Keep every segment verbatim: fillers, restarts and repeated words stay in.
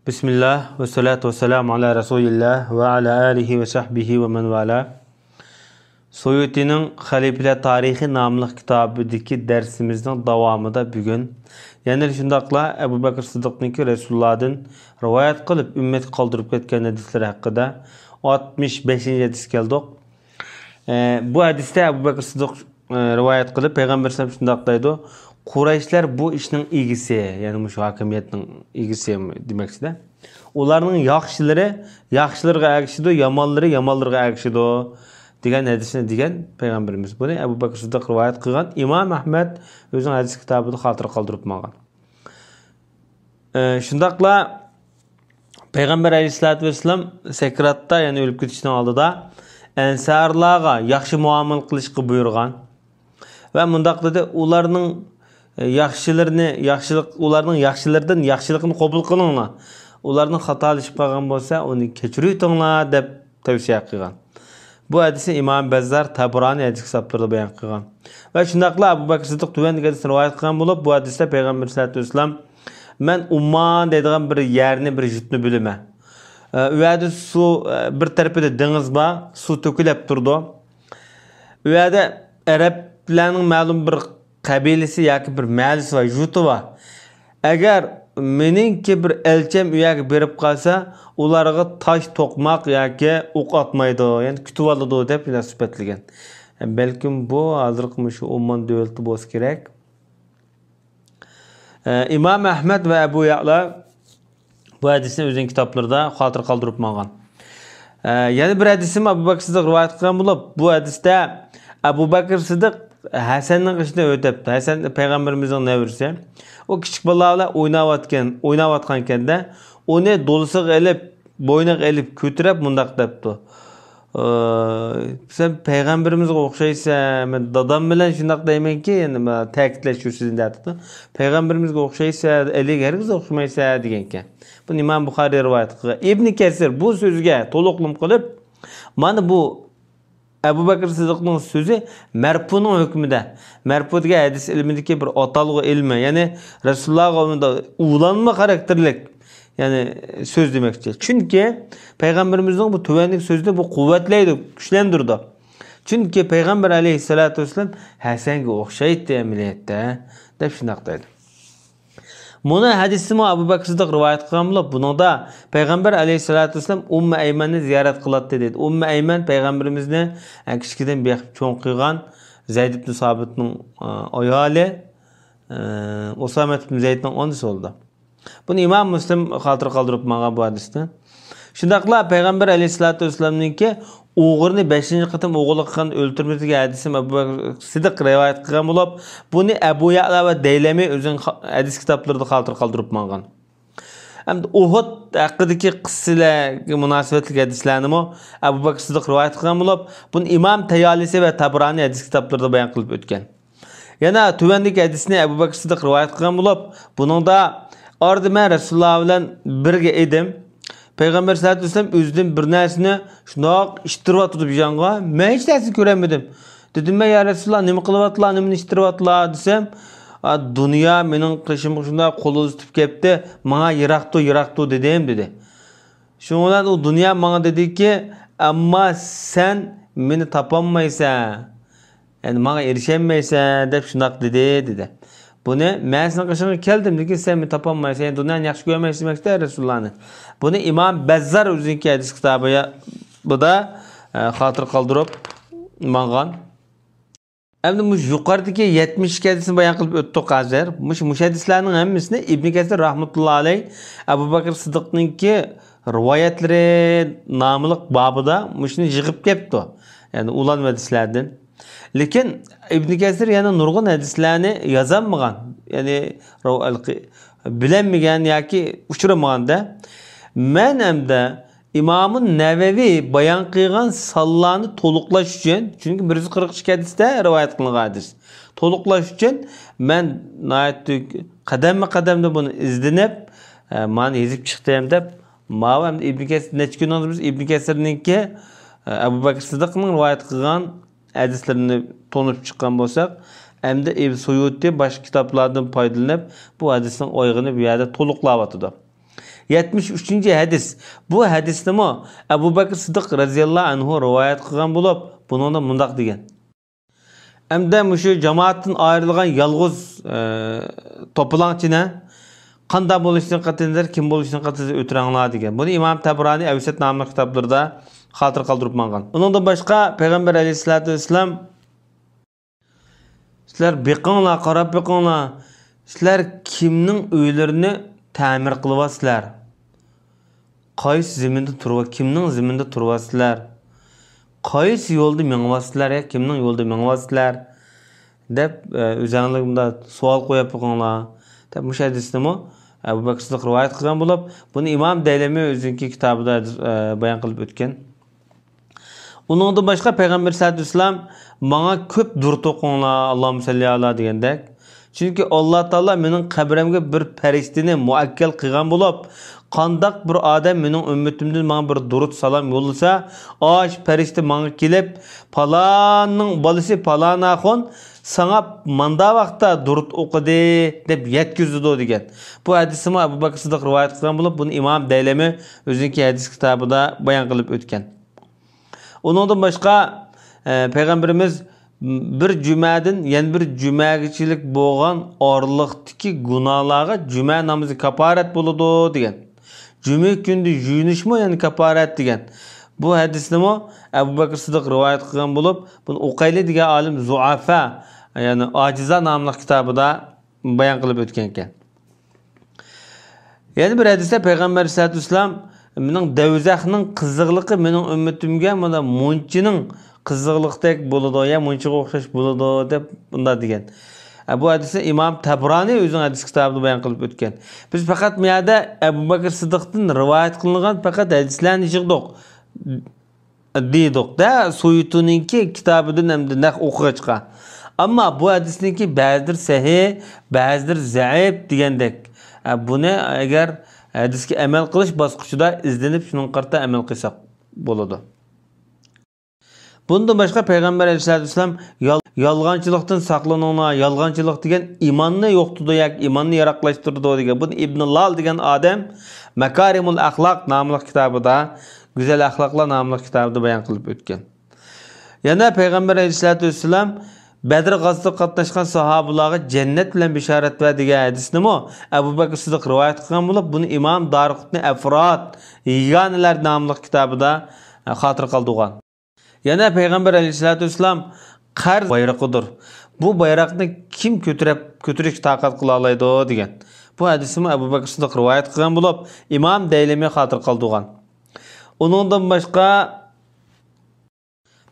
بىسمىللا ۋەسسالاتۇ ۋەسسالامۇ ئالا رەسۇلىللا ۋە ئالا ئالىھى ۋە سەھبىھى ۋە مەن ۋالا. سۇيۇتىنىڭ خەلىپىلەر تارىخى ناملىق كىتابىدىكى دەرسىمىزنىڭ داۋامىدا بۈگۈن يەنە شۇنداقلا ئەبۇ بەكرى سىددىقنىڭكى رەسۇلۇللادىن رىۋايەت قىلىپ ئۈممەتكە قالدۇرۇپ كەتكەن ھەدىسلىرى ھەققىدە ئاتمىش بەشىنچى ھەدىسكە كەلدۇق. ئە، بۇ ھەدىستە ئەبۇ بەكرى سىددىق، ئە، رىۋايەت قىلىپ، پەيغەمبەر ئەلەيھىسسالام شۇنداق دەيدۇ: «قۇرەيشلەر بۇ ئىشنىڭ ئىگىسى»، يەنى مۇشۇ ھاكىمىيەتنىڭ ئىگىسى دېمەكچىدە. «ئۇلارنىڭ ياخشىلىرى ياخشىلىرىغا ئەگىشىدۇ، يامانلىرى يامانلىرىغا ئەگىشىدۇ» دېگەن ھەدىسنى دېگەن پەيغەمبىرىمىز. بۇنى ئەبۇ بەكرى سىددىق رىۋايەت قىلغان، ئىمام ئەھمەد ئۆزىنىڭ ھەدىس كىتابىدا خاتىرە قالدۇرۇپ ماڭغان. ئە، شۇنداقلا پەيغەمبەر ئەلەيھىسسالاتۇ ۋەسسالام سەكراتتا، يەنى ئۆلۈپ كېتىشنىڭ ئالدىدا ئەنسارلارغا ياخشى مۇئامىلە قىلىشقا بۇيرۇغان ۋە مۇنداق دېدى: «ئۇلارنىڭ ياخشىلىرىنى، ياخشىلىق، ئۇلارنىڭ ياخشىلىرىدىن ياخشىلىقنى قوبۇل قىلىڭلار، ئۇلارنىڭ خاتالىشىپ قالغان بولسا، ئۇنى كەچۈرۈۋېتىڭلار» دەپ تەۋسىيە قىلغان. بۇ ھەدىسنى ئىمام بەززار، تەبرانى ھەدىس كىتابلىرىدا بايان قىلغان. ۋە شۇنداقلا ئەبۇ بەكرى سىددىق تۆۋەندىكى ھەدىسنى رىۋايەت قىلغان بولۇپ، بۇ ھەدىستە پەيغەمبەر سەللەللاھۇ ئەلەيھى ۋەسەللەم: «مەن ئۇممان دەيدىغان بىر يەرنى، بىر يۇرتنى بىلىمەن. ئە، ئۇ يەردە سۇ، ئە، بىر تەرىپىدە دېڭىز بار، سۇ تۆكۈلۈپ تۇرىدۇ. ئۇ يەردە ئەرەبلەرنىڭ مەلۇم بىر قەبىلىسى ياكى بىر مەھەللىسى بار، يۇرتى بار. ئەگەر مېنىڭكى بىر ئەلچىم ئۇ يەرگە بېرىپ قالسا، ئۇلارغا تاش توقماق ياكى ئوق ئاتمايدۇ، يەنى كۈتۈۋالىدۇ» دەپ شۇنداق سۈپەتلىگەن. بەلكىم بۇ ھازىرقى مۇشۇ ئومان دۆلىتى بولسا كېرەك. ئە، ئىمام ئەھمەد ۋە ئەبۇ يەئلا بۇ ھەدىسنى ئۆزىنىڭ كىتابلىرىدا خاتىرە قالدۇرۇپ ماڭغان. ئە، يەنە بىر ھەدىسىمۇ ئەبۇ بەكرى سىددىق رىۋايەت قىلغان بولۇپ، بۇ ھەدىستە ئەبۇ بەكرى سىددىق ھەسەننىڭ قېشىدا ئۆتۈپتۇ. ھەسەن پەيغەمبىرىمىزنىڭ نەۋرىسى. ئۇ كىچىك بالىلار بىلەن ئويناۋاتكەن، ئويناۋاتقانكەندە، ئۇنى دولىسىغا ئېلىپ، بوينىغا ئېلىپ كۆتۈرۈپ مۇنداق دەپتۇ: «ئى، سەن پەيغەمبىرىمىزگە ئوخشايسەن، مەن دادام بىلەن شۇنداق دەيمەنكى، يەنى مانا تەكىتلەش ئۈچۈن» دەپتۇ. «پەيغەمبىرىمىزگە ئوخشايسەن، ئەلىگە ھەرگىز ئوخشىمايسەن» دېگەنكەن. بۇنى ئىمام بۇخارىي رىۋايەت قىلغان. ئىبنى كەسىر بۇ سۆزگە تولۇقلىما قىلىپ، مانا بۇ ئەبۇ بەكرى سىددىقنىڭ سۆزى مەرپۇنىڭ ھۆكمىدە. مەرپۇ دېگەن ھەدىس ئىلمىدىكى بىر ئاتالغۇ ئىلمى، يەنى رەسۇلۇللاغا ئۇلانما خاراكتېرلىك، يەنى سۆز دېمەكچى. چۈنكى پەيغەمبىرىمىزنىڭ بۇ تۆۋەندىكى سۆزىنى بۇ قۇۋۋەتلەيدۇ، كۈچلەندۈرىدۇ. چۈنكى پەيغەمبەر ئەلەيھىسسالاتۇ ۋەسسالام ھەسەنگە ئوخشايتتى ئەمەلىيەتتە، دەپ شۇنداق دەيدۇ. مۇنۇ ھەدىستىمۇ ئەبۇ بەكرى سىددىق رىۋايەت قىلغان بولۇپ، بۇنىڭدا پەيغەمبەر ئەلەيھىسسالاتۇ ۋەسسالام ئۇممۇ ئەيمەننى زىيارەت قىلاتتى دەيدۇ. ئۇممۇ ئەيمەن پەيغەمبىرىمىزنى، ئە، كىچىكىدىن بېقىپ چوڭ قىلغان زەيد ئىبن سابىتنىڭ، ئە، ئايالى، ئە، ئۇسامەت ئىبن زەيدنىڭ ئانىسى بولىدۇ. بۇنى ئىمام مۇسلىم خاتىرە قالدۇرۇپ ماڭغان بۇ ھەدىستە. شۇنداقلا پەيغەمبەر ئەلەيھىسسالاتۇ ۋەسسالامنىڭكى ئوغرىنى بەشىنچى قېتىم ئوغرىلىق قىلغان ئۆلتۈرمىسى دېگەن ھەدىسىمۇ ئەبۇ بەكرى سىددىق رىۋايەت قىلغان بولۇپ، بۇنى ئەبۇ يەئلا ۋە دەيلەمى ئۆزىنىڭ خا-، ھەدىس كىتابلىرىدا خاتىرە قالدۇرۇپ ماڭغان. ئەمدى ئۇھۇد ھەققىدىكى قىسسىلەرگە مۇناسىۋەتلىك ھەدىسلەرنىمۇ ئەبۇ بەكرى سىددىق رىۋايەت قىلغان بولۇپ، بۇنى ئىمام تەيالىسى ۋە تەبرانى ھەدىس كىتابلىرىدا بايان قىلىپ ئۆتكەن. يەنە تۆۋەندىكى ھەدىسنى ئەبۇ بەكرى سىددىق رىۋايەت قىلغان بولۇپ، بۇنىڭدا ئارىدا مەن رەسۇلۇللا بىلەن بىرگە ئىدىم. پەيغەمبەر سەللەللاھۇ ئەلەيھى ۋەسەللەم ئۆزىدىن بىر نەرسىنى شۇنداق ئىتتىرىۋاتىدۇ بىجانغا، مەن ھېچ نەرسىنى كۆرەلمىدىم. دېدىم مەن، يا رەسۇلۇللا، نېمە قىلىۋاتىلا، نېمىنى ئىتتىرىۋاتىلا دېسەم، ئا، دۇنيا مېنىڭ قېشىمغا شۇنداق قول ئۇزىتىپ كەپتۇ، ماڭا يىراقتۇ، يىراقتۇ دېدىم، دېدى. شۇنىڭ بىلەن ئۇ دۇنيا ماڭا دېدىكى، ئەمما سەن مېنى تاپالمايسەن، يەنى ماڭا ئېرىشەلمەيسەن دەپ شۇنداق دېدى، دېدى. بۇنى مەن سېنىڭ قېشىڭغا كەلدىم، لېكىن سەن مېنى تاپالمايسەن، يەنى دۇنيانى ياخشى كۆرمەيسەن دېمەكچىدە رەسۇلۇللانى. بۇنى ئىمام بەززار ئۆزىنىڭكى ھەدىس كىتابىدا، ئە، خاتىرە قالدۇرۇپ ماڭغان. ئەمدى مۇشۇ يۇقىرىدىكى يەتمىش ئىككى ھەدىسنى بايان قىلىپ ئۆتتۇق ھازىر. مۇشۇ، مۇشۇ ھەدىسلەرنىڭ ھەممىسىنى ئىبنى كەسىر رەھمەتۇللا ئەلەيھ ئەبۇ بەكرى سىددىقنىڭكى رىۋايەتلىرى ناملىق بابىدا مۇشۇنى يىغىپ كەپتۇ. يەنى ئۇلانما ھەدىسلەردىن. لېكىن ئىبنى كەسىر يەنە نۇرغۇن ھەدىسلەرنى يازالمىغان. يەنى رىۋ-، بىلەلمىگەن ياكى ئۇچرىمىغاندا. مەن ئەمدى ئىمامۇ نەۋەۋى بايان قىلغان سانلارنى تولۇقلاش ئۈچۈن، چۈنكى بىر يۈز قىرىق ئىككى ھەدىستە رىۋايەت قىلىنغان ھەدىس. تولۇقلاش ئۈچۈن مەن ناھايىتى قەدەممۇ قەدەمدە بۇنى ئىزدىنىپ، ئە، مانا يېزىپ چىقتىم دەپ، ماۋۇ ئەمدى ئىبنى كەسىر، نەچچە كۈندىن بىز ئىبنى كەسىرنىڭكى، ئە، ئەبۇ بەكرى سىددىقنىڭ رىۋايەت قىلغان ھەدىسلىرىنى تونۇپ چىققان بولساق، ئەمدى ئىبن سۇيۇتى باشقا كىتابلاردىن پايدىلىنىپ، بۇ ھەدىسنىڭ ئايىغىنى بۇ يەردە تولۇقلاۋاتىدۇ. يەتمىش ئۈچىنچى ھەدىس. بۇ ھەدىسنىمۇ ئەبۇ بەكرى سىددىق رەزىياللاھۇ ئەنھۇ رىۋايەت قىلغان بولۇپ، بۇنىڭدا مۇنداق دېگەن: ئەمدى مۇشۇ جامائەتتىن ئايرىلغان يالغۇز، ئە، توپىلاڭچىنى قانداق بولۇشىدىن قەتئىينەزەر، كىم بولۇشىدىن قەتئىينەزەر ئۆتۈرەڭلار دېگەن. بۇنى ئىمام تەبرانى ئەۋسەت ناملىق كىتابلىرىدا خاتىرە قالدۇرۇپ ماڭغان. ئۇنىڭدىن باشقا پەيغەمبەر ئەلەيھىسسالاتۇ ۋەسسالام، سىلەر بېقىڭلار، قاراپ بېقىڭلار، سىلەر كىمنىڭ ئۆيلىرىنى تەمىر قىلىۋاتىسىلەر؟ قايسى زېمىندا تۇرۇۋا-، كىمنىڭ زېمىنىدا تۇرۇۋاتىسىلەر؟ قايسى يولدا مېڭىۋاتىسىلەر يا كىمنىڭ يولىدا مېڭىۋاتىسىلەر؟ دەپ، ئە، ئۆزەڭلارگە مۇنداق سوئال قويۇپ بېقىڭلار، دەپ مۇشۇ ھەدىسنىمۇ ئەبۇ بەكرى سىددىق رىۋايەت قىلغان بولۇپ، بۇنى ئىمام دەيلەمى ئۆزىنىڭكى كىتابىدا، ئە، بايان قىلىپ ئۆتكەن. ئۇنىڭدىن باشقا پەيغەمبەر سەللەللاھۇ ئەلەيھى ۋەسەللەم، ماڭا كۆپ دۇرۇت ئوقۇڭلار، ئاللاھۇممە سەللى ئەلا دېگەندەك. چۈنكى ئاللا تائالا مېنىڭ قەبرەمگە بىر پەرىشتىنى مۇئەككەل قىلغان بولۇپ، قانداق بىر ئادەم مېنىڭ ئۈممىتىمدىن ماڭا بىر دۇرۇت سالام يوللىسا، ئاش پەرىشتە ماڭا كېلىپ، پالاننىڭ بالىسى پالان ئاخۇن ساڭا ماندا ۋاقىتتا دۇرۇت ئوقۇدى، دەپ يەتكۈزىدۇ دېگەن. بۇ ھەدىسنىمۇ ئەبۇ بەكرى سىددىق رىۋايەت قىلغان بولۇپ، بۇنى ئىمام دەيلەمى ئۆزىنىڭكى ھەدىس كىتابىدا بايان قىلىپ ئۆتكەن. ئۇنىڭدىن باشقا، ئە، پەيغەمبىرىمىز، بىر جۈمەدىن يەنە بىر جۈمەگىچىلىك بولغان ئارىلىقتىكى گۇناھلارغا جۈمە نامىزى كاپارەت بولىدۇ دېگەن. جۈمە كۈندە يۇيۇنۇشمۇ يەنە كاپارەت دېگەن. بۇ ھەدىسنىمۇ ئەبۇ بەكرى سىددىق رىۋايەت قىلغان بولۇپ، بۇنى ئۇقەيلى دېگەن ئالىم زۇئەفا، يەنى ئاجىزا ناملىق كىتابىدا بايان قىلىپ ئۆتكەنكەن. يەنە بىر ھەدىستە پەيغەمبەر ئەلەيھىسسالاتۇ ۋەسسالام، مېنىڭ دەۋزەخنىڭ قىزىقلىقى مېنىڭ ئۈممىتىمگە مانا مۇنچىنىڭ قىزىقلىقىدەك بولىدۇ يا مۇنچىغا ئوخشاش بولىدۇ، دەپ بۇنداق دېگەن. ئە، بۇ ھەدىسنى ئىمام تەبرانى ئۆزىنىڭ ھەدىس كىتابىدا بايان قىلىپ ئۆتكەن. بىز پەقەت بۇ يەردە ئەبۇ بەكرى سىددىقتىن رىۋايەت قىلىنغان پەقەت ھەدىسلەرنى يىغدۇق. دېدۇق-دە، سۇيۇتىنىڭكى كىتابىدىن ئەمدى نەق ئوقۇغاچقا. ئەمما بۇ ھەدىسنىڭكى بەزىلىرى سەھىھ، بەزىلىرى زەئىپ دېگەندەك. ئە، بۇنى ئەگەر ھەدىسكە ئەمەل قىلىش باسقۇچىدا ئىزدىنىپ، شۇنىڭغا قارىتا ئەمەل قىلساق بولىدۇ. بۇندىن باشقا پەيغەمبەر ئەلەيھىسسالاتۇ ۋەسسالام يال-، يالغانچىلىقتىن ساقلىنىڭلار، يالغانچىلىق دېگەن ئىماننى يوقىتىدۇ ياكى ئىماننى يىراقلاشتۇرىدۇ دېگەن. بۇنى ئىبنى لال دېگەن ئادەم ماكارىمۇل ئەخلاق ناملىق كىتابىدا، گۈزەل ئەخلاقلار ناملىق كىتابىدا بايان قىلىپ ئۆتكەن. يەنە پەيغەمبەر ئەلەيھىسسالاتۇ ۋەسسالام بەدر غازىسىغا قاتناشقان ساھابىلارغا جەننەت بىلەن بېشارەت بەر دېگەن ھەدىسنىمۇ ئەبۇ بەكرى سىددىق رىۋايەت قىلغان بولۇپ، بۇنى ئىمام دارىقۇتنى ئەفراد، يېگانىلەر ناملىق كىتابىدا خاتىرە قىلدۇرغان. يەنە پەيغەمبەر ئەلەيھىسسالاتۇ ۋەسسالام قەرز بايرىقىدۇر. بۇ بايراقنى كىم كۆتۈرۈپ، كۆتۈرۈشكە تاقەت قىلالايدۇ دېگەن. بۇ ھەدىسنىمۇ ئەبۇ بەكرى سىددىق رىۋايەت قىلغان بولۇپ، ئىمام دەيلىمى خاتىرە قىلدۇرغان. ئۇنىڭدىن باشقا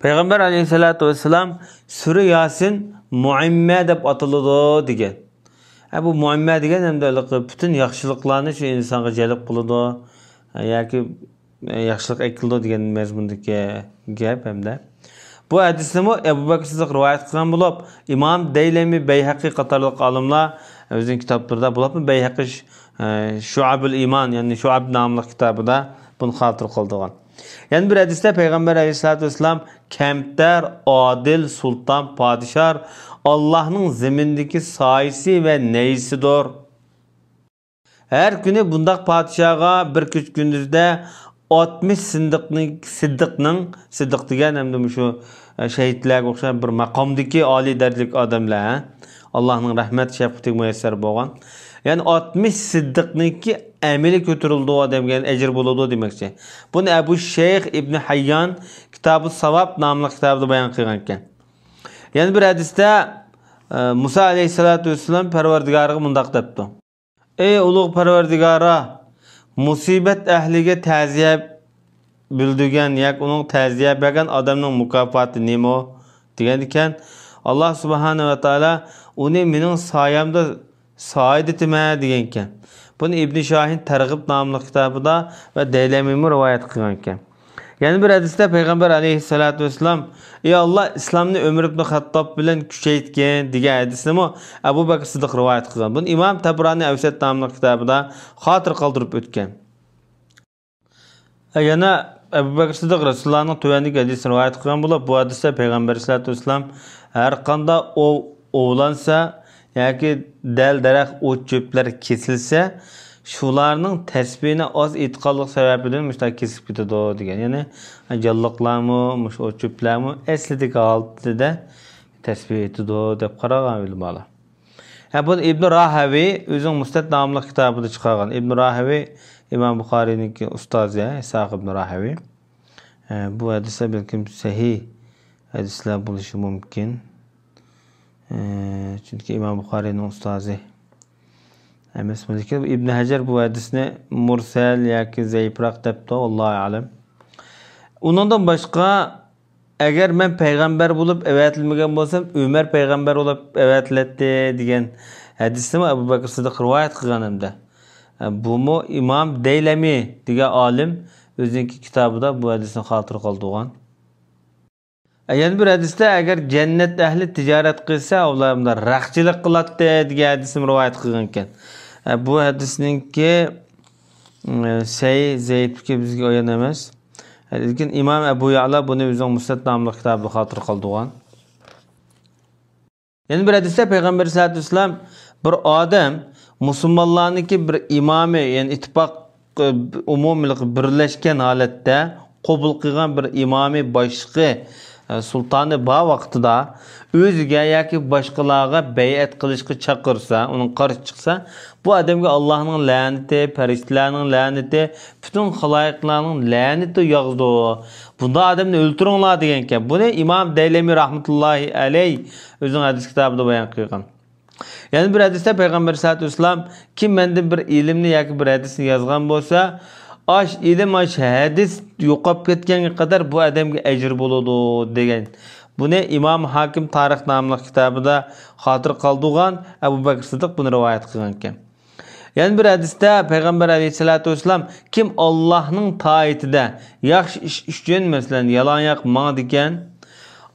پەيغەمبەر ئەلەيھىسسالاتۇ ۋەسسالام سۈرە ياسىن مۇئەممە دەپ ئاتىلىدۇ دېگەن. ھە، بۇ مۇئەممە دېگەن ھەمدە ھېلىقى پۈتۈن ياخشىلىقلارنى شۇ ئىنسانغا جەلپ قىلىدۇ ياكى ياخشىلىق ئەكېلىدۇ دېگەن مەزمۇندىكى گەپ ھەمدە. بۇ ھەدىسنىمۇ ئەبۇ بەكرى سىددىق رىۋايەت قىلغان بولۇپ، ئىمام دەيلەمى، بەيھەقى قاتارلىق ئالىملار ئۆزىنىڭ كىتابلىرىدا، بولۇپمۇ بەيھەقى ش-، ئە، شۇئەبۇل ئىمان، يەنى شۇئەب ناملىق كىتابىدا بۇنى خاتىرە قىلدۇرغان. يەنە بىر ھەدىستە پەيغەمبەر ئەلەيھىسسالاتۇ ۋەسسالام، كەمتەر، ئادىل، سۇلتان، پادىشاھ، ئاللاھنىڭ زېمىندىكى سايىسى ۋە نەيزىسىدۇر. ھەر كۈنى بۇنداق پادىشاھقا بىر كېچە كۈندۈزدە ئاتمىش سىددىقنىڭ، سىددىقنىڭ، سىددىق دېگەن ئەمدى مۇشۇ، ئە، شەھىدلەرگە ئوخشاش بىر مەقامدىكى ئالىي دەرىجىلىك ئادەملەر، ھە؟ ئاللاھنىڭ رەھمەت شەپقىتىگە مۇيەسسەر بولغان. يەنى ئاتمىش سىددىقنىڭكى ئەمىلى كۆتۈرۈلىدۇ دېگەن ئەجىر بولىدۇ دېمەكچى. بۇنى ئەبۇ شەيخ ئىبنى ھەييان كىتابۇ ساۋاب ناملىق كىتابىدا بايان قىلغان ئىكەن. يەنە بىر ھەدىستە، ئە، مۇسا ئەلەيھىسسالاتۇ ۋەسسالام پەرۋەردىگارىغا مۇنداق دەپتۇ. ئەي ئۇلۇغ پەرۋەردىگارا، مۇسىبەت ئەھلىگە تەزىيە بىلدۈرگەن ياكى ئۇنىڭغا تەزىيە بەرگەن ئادەمنىڭ مۇكاپاتى نېمە؟ دېگەن ئىكەن. ئاللا سۇبھانە ۋە تائالا ئۇنى مېنىڭ سايەمدە سايىدىتىمەن دېگەن ئىكەن. بۇنى ئىبنى شاھىن تەرغىب ناملىق كىتابىدا ۋە دەيلەمىمۇ رىۋايەت قىلغان ئىكەن. يەنە بىر ھەدىستە پەيغەمبەر ئەلەيھىسسالاتۇ ۋەسسالام، ئى ئاللا، ئىسلامنى ئۆمەر ئىبنى خەتتاب بىلەن كۈچەيتكىن دېگەن ھەدىسنىمۇ ئەبۇ بەكرى سىددىق رىۋايەت قىلغان. بۇنى ئىمام تەبرانى ئەۋسەت ناملىق كىتابىدا خاتىرە قالدۇرۇپ ئۆتكەن. يەنە ئەبۇ بەكرى سىددىق رەسۇلۇللانىڭ تۆۋەندىكى ھەدىسىنى رىۋايەت قىلغان بولۇپ، بۇ ھەدىستە پەيغەمبەر ئەلەيھىسسالاتۇ ۋەسسالام، ھەر قانداق ئوۋ ئوۋلانسا ياكى دەل-دەرەخ، ئوت-چۆپلەر كېسىلسە، شۇلارنىڭ تەسبىھىنى ئاز ئېيتقانلىق سەۋەبىدىن مۇشۇنداق كېسىپ كېتىدۇ دېگەن. يەنى جانلىقلارمۇ، مۇشۇ چۆپلەرمۇ ئەسلىدىكى ھالىتىدە تەسبىھ ئېيتىدۇ دەپ قارىغان ئۆلىمالار. ھە، بۇنى ئىبن راھەۋى ئۆزىنىڭ مۇسنەد ناملىق كىتابىدا چىقارغان. ئىبن راھەۋى ئىمام بۇخارىينىڭكى ئۇستازى، ئىسھاق ئىبن راھەۋى. ئە، بۇ ھەدىسلەر بەلكىم سەھىھ ھەدىسلەر بولۇشى مۇمكىن. ئە، چۈنكى ئىمام بۇخارىينىڭ ئۇستازى ئەمەس. لېكىن ئىبن ھەجەر بۇ ھەدىسنى مۇرسەل ياكى زەئىپراق دەپتۇ، ۋاللاھۇ ئەلەم. ئۇنىڭدىن باشقا، ئەگەر مەن پەيغەمبەر بولۇپ ئەۋەتىلمىگەن بولسام، ئۆمەر پەيغەمبەر بولۇپ ئەۋەتىلەتتى دېگەن ھەدىسنىمۇ ئەبۇ بەكرى سىددىق رىۋايەت قىلغان ھەمدە. بۇمۇ ئىمام دەيلەمى دېگەن ئالىم ئۆزىنىڭكى كىتابىدا بۇ ھەدىسنى خاتىرە قالدۇرغان. يەنە بىر ھەدىستە، ئەگەر جەننەت ئەھلى تىجارەت قىلسا، ئۇلار مۇنداق رەختچىلىك قىلاتتى دېگەن ھەدىسنى رىۋايەت قىلغانىكەن. بۇ ھەدىسنىڭكى، سەھىھ، زەئىپلىكى بىزگە ئايان ئەمەس. لېكىن ئىمام ئەبۇ يەئلا بۇنى ئۆزىنىڭ مۇسنەد ناملىق كىتابىدا خاتىرە قالدۇرغان. يەنە بىر ھەدىستە پەيغەمبەر سەللەللاھۇ ئەلەيھى ۋەسەللەم بىر ئادەم مۇسۇلمانلارنىڭكى بىر ئىمامى، يەنى ئىتتىپاق، ئومۇمىي بىرلەشكەن ھالەتتە قوبۇل قىلغان بىر ئىمامى، باشلىقى، سۇلتانى بار ۋاقتىدا ئۆزىگە ياكى باشقىلارغا بەيئەت قىلىشقا چاقىرسا، ئۇنىڭ قارشى چىقسا، بۇ ئادەمگە ئاللاھنىڭ لەنىتى، پەرىشتىلەرنىڭ لەنىتى، پۈتۈن خالايىقلارنىڭ لەنىتى ياغىدۇ. بۇنداق ئادەمنى ئۆلتۈرۈڭلار دېگەنكەن. بۇنى ئىمام دەيلەمى رەھمەتۇللاھى ئەلەيھ ئۆزىنىڭ ھەدىس كىتابىدا بايان قىلغان. يەنە بىر ھەدىستە پەيغەمبەر سەللەللاھۇ ئەلەيھى ۋەسەللەم، كىم مەندىن بىر ئىلىمنى ياكى بىر ھەدىسنى يازغان بولسا، ئاش ئىلىم، ئاش ھەدىس يوقاپ كەتكەنگە قەدەر بۇ ئادەمگە ئەجىر بولىدۇ دېگەن. بۇنى ئىمام ھاكىم تارىخ ناملىق كىتابىدا خاتىرە قالدۇرغان، ئەبۇ بەكرى سىددىق بۇنى رىۋايەت قىلغانىكەن. يەنە بىر ھەدىستە پەيغەمبەر ئەلەيھىسسالاتۇ ۋەسسالام، كىم ئاللاھنىڭ تائىتىدە ياخشى ئىش ئۈچۈن، مەسىلەن، يالىڭاياق ماڭىدىكەن،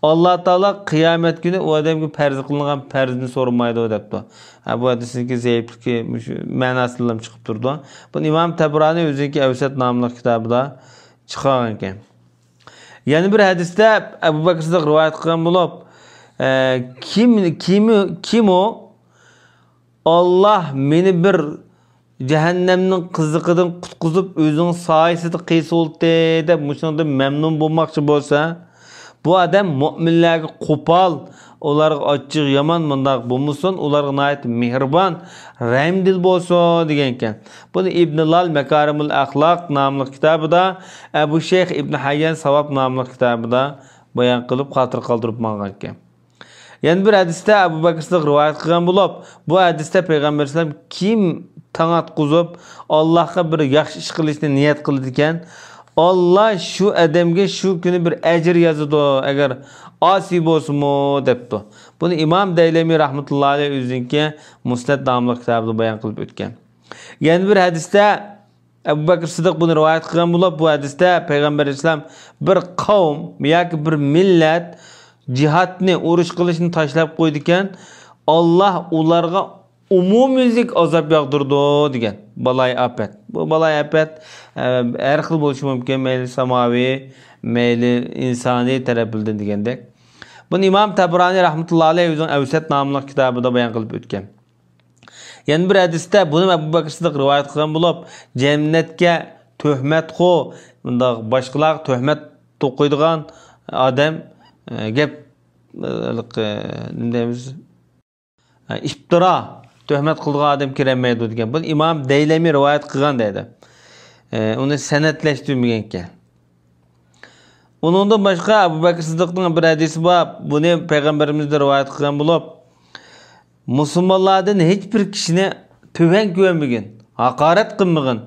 ئاللا تائالا قىيامەت كۈنى ئۇ ئادەمگە پەرز قىلىنغان پەرزنى سورىمايدۇ، دەپتۇ. ھە، بۇ ھەدىسنىڭكى زەئىپلىكى مۇشۇ مەناسىدىنلا چىقىپ تۇرىدۇ. بۇنى ئىمام تەبرانى ئۆزىنىڭكى ئەۋسەت ناملىق كىتابىدا چىقارغانىكەن. يەنە بىر ھەدىستە ئەبۇ بەكرى سىددىق رىۋايەت قىلغان بولۇپ، ئە، كىم، كىم، كىم ئۇ؟ ئاللا مېنى بىر جەھەننەمنىڭ قىزىقىدىن قۇتقۇزۇپ، ئۆزىنىڭ سايىسىدا قىيسىۋالدى دەپ مۇشۇنىڭدىن مەمنۇن بولماقچى بولسا، بۇ ئادەم مۆمىنلەرگە قوپال، ئۇلارغا ئاچچىقى يامان مۇنداق بولمىسۇن، ئۇلارغا ناھايىتى مېھرىبان، رەھىمدىل بولسۇن دېگەنىكەن. بۇنى ئىبنى لال مەكارىمۇل ئەخلاق ناملىق كىتابىدا، ئەبۇ شەيخ ئىبنى ھەييان ساۋاب ناملىق كىتابىدا بايان قىلىپ، خاتىرە قالدۇرۇپ ماڭغانىكەن. يەنە بىر ھەدىستە ئەبۇ بەكرى سىددىق رىۋايەت قىلغان بولۇپ، بۇ ھەدىستە پەيغەمبەر ئەلەيھىسسالام، كىم تاڭ ئاتقۇزۇپ، ئاللاھقا بىر ياخشى ئىش قىلىشنى نىيەت قىلىدىكەن، ئاللا شۇ ئادەمگە شۇ كۈنى بىر ئەجىر يازىدۇ، ئەگەر ئاسىي بولسىمۇ، دەپتۇ. بۇنى ئىمام دەيلەمى رەھمەتۇللاھى ئەلەيھ ئۆزىنىڭكى مۇسنەد ناملىق كىتابىدا بايان قىلىپ ئۆتكەن. يەنە بىر ھەدىستە ئەبۇ بەكرى سىددىق بۇنى رىۋايەت قىلغان بولۇپ، بۇ ھەدىستە پەيغەمبەر ئەلەيھىسسالام، بىر قەۋم ياكى بىر مىللەت جىھادنى، ئۇرۇش قىلىشنى تاشلاپ قويىدىكەن، ئاللا ئۇلارغا ئومۇميۈزلۈك ئازاب ياغدۇرىدۇ دېگەن. بالايىئاپەت. بۇ بالايىئاپەت، ئە، ھەر خىل بولۇشى مۇمكىن. مەيلى ساماۋى، مەيلى ئىنسانىي تەرەپلىرىدىن دېگەندەك. بۇنى ئىمام تەبرانى رەھمەتۇللا ئەلەيھ ئۆزىنىڭ ئەۋسەت ناملىق كىتابىدا بايان قىلىپ ئۆتكەن. يەنە بىر ھەدىستە بۇنى ئەبۇ بەكرى سىددىق رىۋايەت قىلغان بولۇپ، جەننەتكە تۆھمەتخو، مۇنداق باشقىلارغا تۆھمەت توقۇيدىغان ئادەم، ئە، گەپ، ئە، ھېلىقى، نېمە دەيمىز؟ ئىپتىرا، تۆھمەت قىلىدىغان ئادەم كىرەلمەيدۇ دېگەن. بۇنى ئىمام دەيلەمى رىۋايەت قىلغان دەيدۇ. ئۇنى سەنەدلەشتۈرمىگەنكەن. ئۇنىڭدىن باشقا ئەبۇ بەكرى سىددىقنىڭ بىر ھەدىسى بار. بۇنى پەيغەمبىرىمىزدىن رىۋايەت قىلغان بولۇپ، مۇسۇلمانلاردىن ھېچ بىر كىشىنى تۆۋەن كۆرمىگىن، ھاقارەت قىلمىغىن.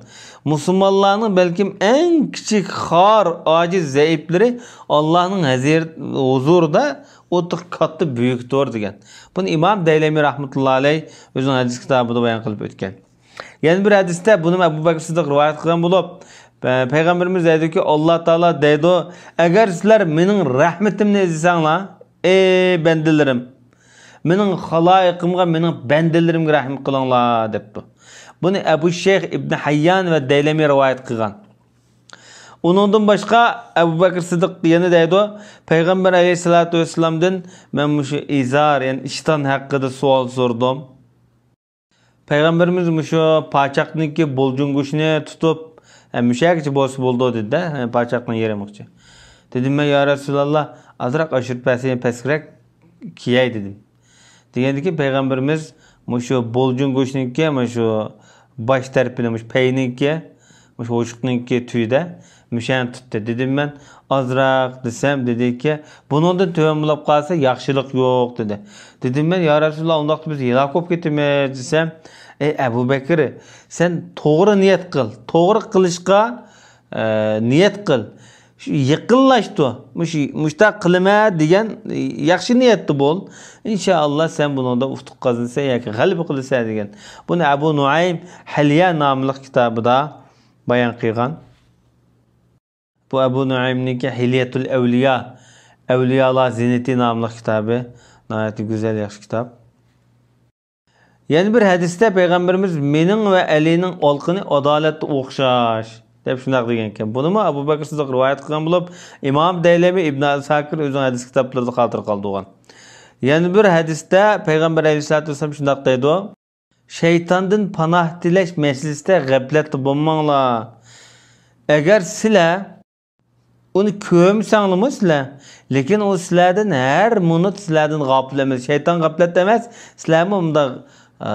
مۇسۇلمانلارنىڭ بەلكىم ئەڭ كىچىك، خار، ئاجىز، زەئىپلىرى ئاللانىڭ ھەزىر-، ھۇزۇرىدا ئۇ تېخى كاتتا بۈيۈكتۇر دېگەن. بۇنى ئىمام دەيلەمى رەھمەتۇللا ئەلەيھ ئۆزىنىڭ ھەدىس كىتابىدا بايان قىلىپ ئۆتكەن. يەنە بىر ھەدىستە بۇنىمۇ ئەبۇ بەكرى سىددىق رىۋايەت قىلغان بولۇپ، پە-، پەيغەمبىرىمىز دەيدۇكى، ئاللا تائالا دەيدۇ، ئەگەر سىلەر مېنىڭ رەھمىتىمنى ئىزدىسەڭلار، ئەي بەندىلىرىم، مېنىڭ خالايىقىمغا، مېنىڭ بەندىلىرىمگە رەھمەت قىلىڭلار، دەپتۇ. بۇنى ئەبۇ شەيخ ئىبنى ھەييان ۋە دەيلەمى رىۋايەت قىلغان. ئۇنىڭدىن باشقا ئەبۇ بەكرى سىددىق يەنە دەيدۇ، پەيغەمبەر ئەلەيھىسسالاتۇ ۋەسسالامدىن مەن مۇشۇ ئىزار، يەنى ئىشتان ھەققىدە سوئال سورىدىم. پەيغەمبىرىمىز مۇشۇ پاچاقنىڭكى بولجۇڭ گۆشىنى تۇتۇپ، «ھە، مۇشۇ يەرگىچە بولسا بولىدۇ» دېدى-دە، ھە، پاچاقنىڭ يېرىمىغىچە. دېدىم مەن، «يا رەسۇلاللا، ئازراق ئاشۇرۇپ بەرسەڭ، پەسكىرەك كىيەي» دېدىم. دېگەندىكىن پەيغەمبىرىمىز مۇشۇ بولجۇڭ گۆشنىڭكى، مۇشۇ باش تەرىپىنى، مۇشۇ پەينىڭكى، مۇشۇ ئوشۇقنىڭكى تۈۋىدە مۇشۇنى تۇتتى. دېدىم مەن، «ئازراق» دېسەم، دېدىكى، «بۇنىڭدىن تۆۋەن بولاپ قالسا ياخشىلىق يوق» دېدى. دېدىم مەن، «يا رەسۇلاللا، ئۇنداقتا بىز ھالاك بولۇپ كېتىمىز» دېسەم، «ئەي ئەبۇ بەكرى، سەن توغرا نىيەت قىل، توغرا قىلىشقا، ئە، نىيەت قىل. شۇ يېقىنلاشتۇ. مۇشۇ، مۇشۇنداق قىلىمەن دېگەن ياخشى نىيەتتە بول. ئىنشائاللا، سەن بۇنىڭدا ئۇتۇق قازىنىسەن ياكى غەلىبە قىلىسەن» دېگەن. بۇنى ئەبۇ نۇئەيم ھىليە ناملىق كىتابىدا بايان قىلغان. بۇ ئەبۇ نۇئەيمنىڭكى ھىليەتۇل ئەۋلىيا، ئەۋلىيالار زىننىتى ناملىق كىتابى. ناھايىتى گۈزەل، ياخشى كىتاب. يەنە بىر ھەدىستە پەيغەمبىرىمىز، «مېنىڭ ۋە ئەلىنىڭ ئالقىنى ئادالەتتە ئوخشاش» دەپ شۇنداق دېگەنكەن. بۇنىمۇ ئەبۇ بەكرى سىددىق رىۋايەت قىلغان بولۇپ، ئىمام دەيلەمى، ئىبن ئەساكىر ئۆزىنىڭ ھەدىس كىتابلىرىدا خاتىرە قالدۇرغان. يەنە بىر ھەدىستە پەيغەمبەر ئەلەيھىسسالاتۇ ۋەسسالام شۇنداق دەيدۇ، «شەيتاندىن پاناھ تىلەش مەسىلىسىدە غەپلەتتە بولماڭلار. ئەگەر سىلەر ئۇنى كۆرمىسەڭلىمۇ سىلەر، لېكىن ئۇ سىلەردىن ھەر مىنۇت سىلەردىن غاپىل ئەمەس. شەيتان غەپلەتتە ئەمەس، سىلەرمۇ مۇنداق، ئە،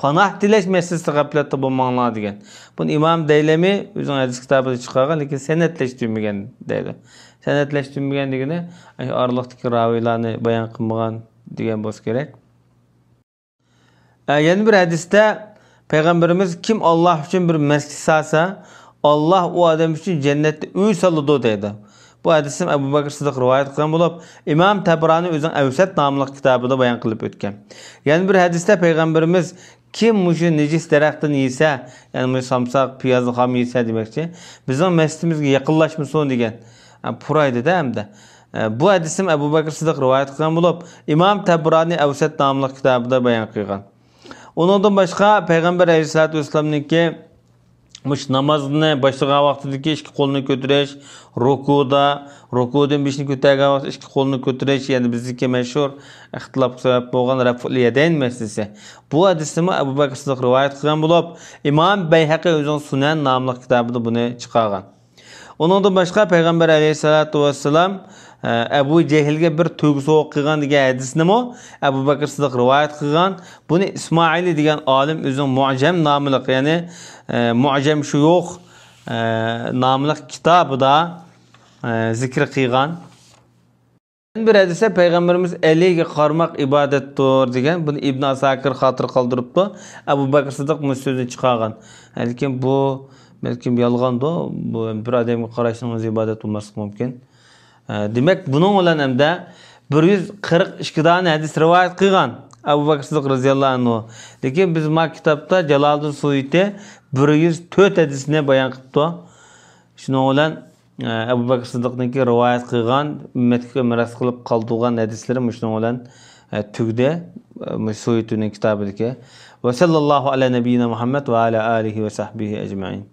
پاناھ تىلەش مەسىلىسىدە غەپلەتتە بولماڭلار» دېگەن. بۇنى ئىمام دەيلەمى ئۆزىنىڭ ھەدىس كىتابىدا چىقارغان، لېكىن سەنەدلەشتۈرمىگەن دەيدۇ. سەنەدلەشتۈرمىگەن دېگىنى، ئاشۇ ئارىلىقتىكى راۋىيلارنى بايان قىلمىغان دېگەن بولسا كېرەك. ئە، يەنە بىر ھەدىستە پەيغەمبىرىمىز، «كىم ئاللاھ ئۈچۈن بىر مەسچىت سالسا، ئاللاھ ئۇ ئادەم ئۈچۈن جەننەتتە ئۆي سالىدۇ» دەيدۇ. بۇ ھەدىسنى ئەبۇ بەكرى سىددىق رىۋايەت قىلغان بولۇپ، ئىمام تەبرانى ئۆزىنىڭ ئەۋسەت ناملىق كىتابىدا بايان قىلىپ ئۆتكەن. يەنە بىر ھەدىستە پەيغەمبىرىمىز، «كىم مۇشۇ نىجىس دەرەختىن يېسە»، يەنى مۇشۇ سامساق، پىيازنى خام يېسە دېمەكچى، «بىزنىڭ مەسچىتىمىزگە يېقىنلاشمىسۇن» دېگەن. ھە، پۇرايدىدە ھەمدە. ئە، بۇ ھەدىسنى ئەبۇ بەكرى سىددىق رىۋايەت قىلغان بولۇپ، ئىمام تەبرانى ئەۋسەت ناملىق كىتابىدا بايان قىلغان. ئۇنىڭدىن باشقا پەيغەمبەر ئەلەيھىسسالاتۇ ۋەسسالامنىڭكى مۇشۇ نامازنى باشلىغان ۋاقتىدىكى ئىككى قولنى كۆتۈرۈش، رۇكۇدا، رۇكۇدىن بېشىنى كۆتەرگەن ۋاقىتتا ئىككى قولنى كۆتۈرۈش، يەنى بىزدىكى مەشھۇر ئىختىلاپقا سەۋەب بولغان رەفئۇل يەدەين مەسىلىسى. بۇ ھەدىسنىمۇ ئەبۇ بەكرى سىددىق رىۋايەت قىلغان بولۇپ، ئىمام بەيھەقى ئۆزىنىڭ سۇنەن ناملىق كىتابىدا بۇنى چىقارغان. ئۇنىڭدىن باشقا پەيغەمبەر ئەلەيھىسسالاتۇ ۋەسسالام، ئە، ئەبۇ جەھىلگە بىر تۆگە سوۋغا قىلغان دېگەن ھەدىسنىمۇ ئەبۇ بەكرى سىددىق رىۋايەت قىلغان. بۇنى ئىسمائىلى دېگەن ئالىم ئۆزىنىڭ مۇئجەم ناملىق، يەنى، ئە، مۇئجەم شۇيۇخ، ئە، ناملىق كىتابىدا، ئە، زىكىر قىلغان. بىر ھەدىستە پەيغەمبىرىمىز، «ئەلىگە قارىماق ئىبادەتتۇر» دېگەن، بۇنى ئىبن ئاساكىر خاتىرە قالدۇرۇپتۇ. ئەبۇ بەكرى سىددىق مۇشۇ سۆزنى چىقارغان. لېكىن بۇ بەلكىم يالغاندۇ. بۇ بىر ئادەمگە قاراشنىڭ ئۆزى ئىبادەت بولماسلىقى مۇمكىن. ئە، دېمەك، بۇنىڭ بىلەن ھەمدە بىر يۈز قىرىق ئىككى دانە ھەدىس رىۋايەت قىلغان ئەبۇ بەكرى سىددىق رەزىياللاھۇ ئەنھۇ. لېكىن بىز ما كىتابتا جالالىدىن سۇيۇتى بىر يۈز تۆت ھەدىسنى بايان قىپتۇ. شۇنىڭ بىلەن ئەبۇ بەكرى سىددىقنىڭكى رىۋايەت قىلغان، ئۈممەتكە مىراس قىلىپ قالدۇرغان ھەدىسلىرى مۇشۇنىڭ بىلەن، ئە، تۈگىدى. ئە، مۇشۇ سۇيۇتىنىڭ كىتابىدىكى. وصلى الله على نبينا محمد وعلى آله وصحبه أجمعين.